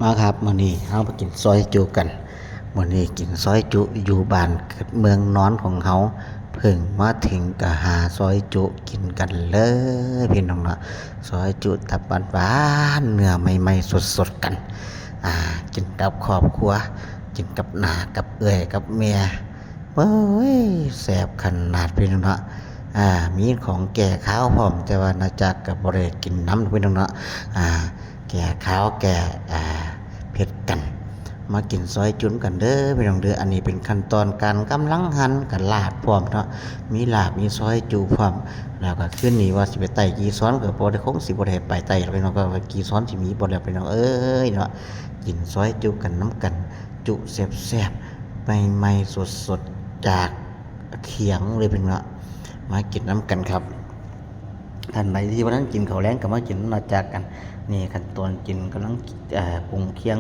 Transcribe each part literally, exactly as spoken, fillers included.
มาครับ มื้อนี้เฮามากินซอยจุกัน มื้อนี้กินซอยจุอยู่บ้านเกิดเมืองนอนของเฮา เพิ่งมาถึงก็หาซอยจุกินกันเลยพี่น้องเนาะ ซอยจุตับหวานๆ เนื้อใหม่ๆ สดๆ กัน อ่า กินกับครอบครัว กินกับน้ากับเอื้อยกับแม่ เอ้ย แซ่บขนาดพี่น้องเนาะ อ่า มีของแก้คาวพร้อม แต่ว่าน้าจักก็บ่ได้กินนำพี่น้องเนาะ อ่า แก้คาวแก้ อ่า เผ็ดกัน มากินซอยจุกันเด้อพี่น้องเด้อ อันนี้เป็นขั้นตอนการกำลังหั่นกับลาบพร้อมเนาะ มีลาบมีซอยจุพร้อม แล้วก็คืนนี้ว่าสิไปไต่จีซอนก็บ่ได้ คงสิบ่ได้ไปไต่หรอกพี่น้อง ก็ว่าจีซอนสิมีบ่แล้วพี่น้องเอ้ยเนาะ กินซอยจุกันนำกัน จุแซ่บๆ ใหม่ๆ สดๆ จากเขียงเลยพี่น้องเนาะ มากินนำกันครับ ท่านใดที่บ่ทันกินข้าวแลงก็มากินนำน้าจักกัน นี่ขั้นตอนกินกำลัง เอ่อ ปรุงเคียง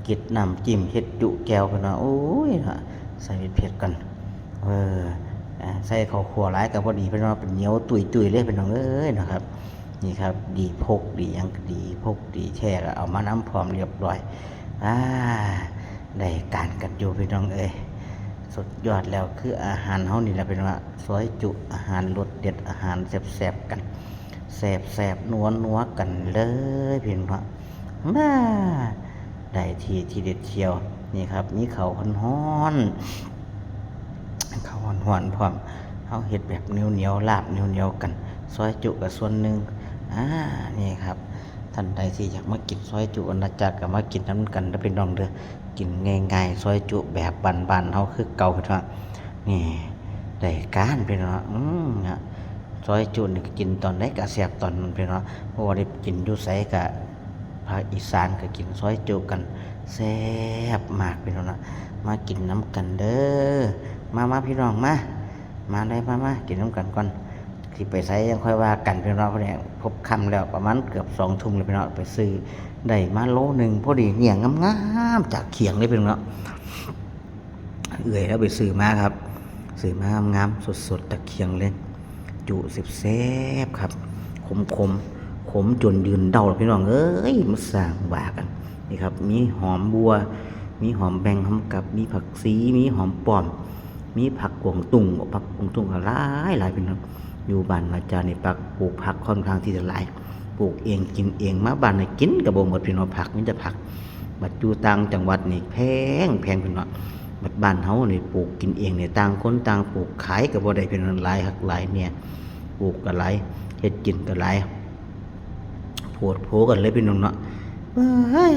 กิดน้ำจิ้มเฮ็ดจุแจ่วพี่น้อง โอ้ยเนาะ ใส่เผ็ดๆ กัน เออ อ่า ใส่ข้าวคั่วหลายก็บ่ดีพี่น้อง เป็นเหนียวตุ้ยๆ เลยพี่น้องเอ้ยนะครับ นี่ครับ ดีพกดีหยังก็ดีพกดีแท้ก็เอามานำพร้อมเรียบร้อย อ่า ได้การกันอยู่พี่น้องเอ้ย สุดยอดแล้วคืออาหารเฮานี่แหละพี่น้อง ซอยจุ อาหารรสเด็ด อาหารแซ่บๆ กัน แซ่บๆ นัวๆ กันเลยพี่น้อง มา ได้ที่ ที่เด็ดเชียว นี่ครับ มีข้าวฮ้อนๆ ข้าวฮ้อนๆ พร้อม เฮาเฮ็ดแบบเหนียวๆ ลาบเหนียวๆ กัน ซอยจุก็ส่วนหนึ่ง อ่า นี่ครับ ท่านใดที่อยากมากินซอยจุอาณาจักรก็มากินนำกันเด้อพี่น้องเด้อ กินง่ายๆ ซอยจุแบบบ้านๆ เฮาคือเก่าพี่น้อง นี่ ได้การพี่น้อง อืม ฮะ ซอยจุนี่ก็กินตอนใดก็แซ่บตอนนั้นพี่น้อง เพราะว่าได้กินอยู่ไสก็ ภาคอีสานก็กินซอยจุกัน แซ่บมากพี่น้องนะ มากินนำกันเด้อ มามาพี่น้องมา มาเลยมามากินนำกันก่อน สิไปไสยังค่อยว่ากันพี่น้อง เพราะเนี่ยพบค่ำแล้ว ประมาณเกือบสองทุ่มแล้วพี่น้อง ไปซื้อได้มาโลหนึ่งพอดี เนี่ยงามๆ จากเขียงเลยพี่น้องเนาะ เอื้อยลาวไปซื้อมาครับ ซื้อมางามๆ สดๆ จากเขียงเลย จุแซ่บๆ ครับ ขมๆ ขมจนยืนเดาแล้วพี่น้องเอ้ย มาสร้างว่ากัน นี่ครับ มีหอมบัว มีหอมแบง หอมกับ มีผักชี มีหอมป้อม มีผักกวางตุ้ง ผักกวางตุ้งก็หลายหลายพี่น้อง อยู่บ้านอาจารย์นี่ผัก ปลูกผักค่อนข้างที่จะหลาย ปลูกเองกินเอง มาบ้านนี่กินก็บ่หมดพี่น้อง ผัก มีแต่ผัก บัดอยู่ต่างจังหวัดนี่แพง แพงพี่น้อง บัดบ้านเฮานี่ปลูกกินเองนี่ ต่างคนต่างปลูก ขายก็บ่ได้พี่น้อง หลายคักหลายแน่ ปลูกก็หลาย เฮ็ดกินก็หลาย โพดโพกันเลยพี่น้องเนาะ เอ้ย